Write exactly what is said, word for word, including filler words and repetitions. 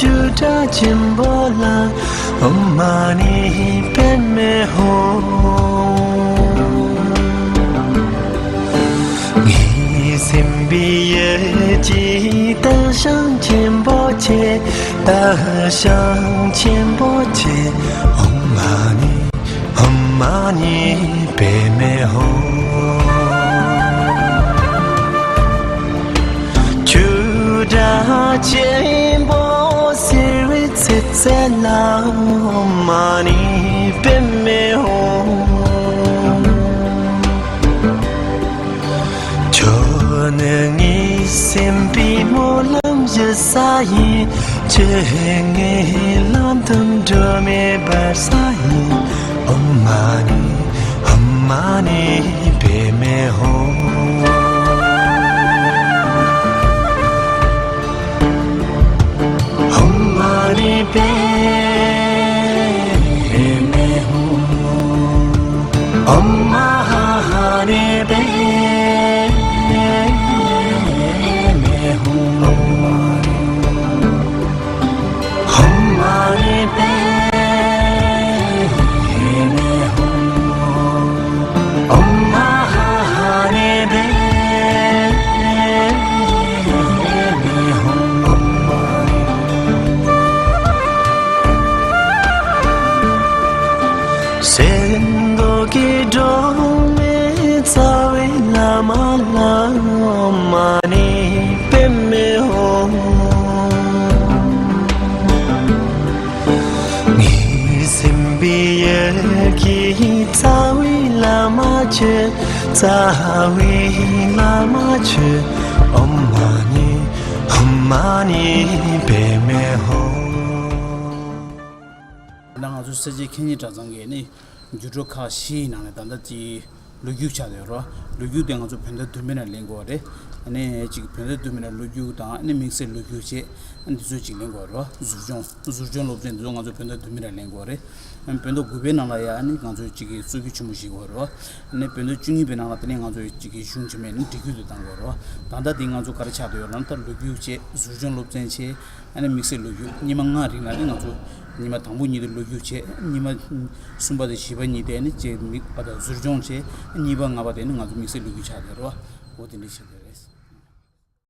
ཆུ་སྒྲ་ཆེན་པོ་ལ་ཨོཾ་མ་ཎི་པདྨེ་ཧཱུྃ། ངའི་སེམས་པའི་ཡུལ་གྱི་ཏ་ཞང་ཆེན་པོ་ཆེ། ཏ་ཞང་ཆེན་པོ་ཆེ། ཨོཾ་མ་ཎི་ཨོཾ་མ་ཎི་པདྨེ་ཧཱུྃ། ཆུ་སྒྲ་ཆེན་པོ་གསལ་བའི་ཚེ་ཚད་ལ་ཨོཾ་མ་ཎི་པདྨེ་ཧཱུྃ། ཁྱོད་ནི་ངའི་སེམས་པའི་སྨོན་ལམ་གཞི་ས་ཡིན། ཁྱོད་ངའི་ལམ་དུ་འགྲོ་མེད་འབར་ས་ཡིན། ཨོཾ་མ་ཎི་ཨོཾ་མ་ཎི་པདྨེ་ཧཱུྃ། ཨོཾ་མ་ཎི་པདྨེ་ཧཱུྃ། ཨོཾ་མ་ཧཱ་ཧ་ཎི་པདྨེ་ཧཱུྃ། ཨོཾ་མ་ཎི་པདྨེ་ཧཱུྃ། ཨོཾ་མ་ཧཱ་ཧ་ཎི་པདྨེ་ཧཱུྃ། གསེར་མདོག་གི་སྒྲོན་མེ་རྩ་བའི་བླ་མ་ལ་ཨོཾ་མ་ཎི་པདྨེ་ཧཱུྃ། ངའི་སེམས་པའི་ཡུལ་གྱི་རྩ་བའི་བླ་མ་ཁྱོད། རྩ་བའི་བླ་མ་ཁྱོད། ཨོཾ་མ་ཎི་ཨོཾ་མ་ཎི་པདྨེ་ཧཱུྃ། ད་ང་ཚོ་སེར་བྱེས་མཁྱེན་ཉིད་གྲྭ་ཚང་གི་ནི་འགྱུར་འགྲོས་ཁག་བཞི་ཡི་ནང་ནས་ད་ལྟ་ཅིག་ལོ་རྒྱུས་ཆགས་ཡོད་རེད་བ། ལོ་རྒྱུས་དེ་ང་ཚོ་བོད་ཟླ་བདུན་པའི་ནང་ལེན་དགོས་རེད། ཨ་ནི་ཅིག་བོད་ཟླ་བདུན་པའི་ནང་ལོ་རྒྱུས་དང་ཨ་ནི་དམིགས་བསལ་ལོ་རྒྱུས་བྱས། ཨ་ནི་འདི་ཚོ་ཅིག་ལེན་དགོས་རེད་བ། ཟུར་སྦྱོང་ཟུར་སྦྱོང་སློབ་ཚན་འདི་ཚོ་ང་ཚོ་བོད་ཟླ་བདུན་པའི་ནང་ལེན་དགོས་རེད། ཨ་ནི་བོད་ཟླ་དགུ་པའི་ནང་ལ་ཡ་ཨ་ནི་ང་ཚོ་ཅིག་གི་གཙོ་རྒྱུ་ཆེན་པོ་ཞིག་དགོས་རེད་བ། ཨ་ནི་བོད་ཟླ་བཅུ་གཉིས་པའི་ནང་ལ་དེ་ནས་ང་ཚོ་ཅིག་གི་གཞུང་ཆེན་མོའི་ནི་སྒྲིག་གཞི་དེ་བཏང་དགོས་རེད་བ། ད་ལྟ་འདི་ང་ཚོ་ག་རེ་ཆགས་བསྡད་ཡོད་ལབ་ན་ད་ལོ་རྒྱུས་བྱས་ཟུར་སྦྱོང་སློབ་ཚན་བྱས། ཨ་ནི་དམིགས་བསལ་ལོ་རྒྱུས་ཉི་མ་ལྔ་རིང་ལ་ནི་ང་ཚོ་ཉི་མ་དང་པོ་གཉིས་དེ་ལོ་རྒྱུས་བྱས། ཉི་མ་གསུམ་པ་དེ་བཞི་པ་གཉིས་དེ་ནི་ཅེས་དམིགས་པ་དང་ཟུར་སྦྱོང་བྱས། གཉིས་པ་ལྔ་པ་དེ་ནི་ང་ཚོ་དམིགས་བསལ་ལོ་རྒྱུས་ཆགས་བསྡད་རེད་བ། འོ་དེ་འདྲ་བྱས་བསྡད།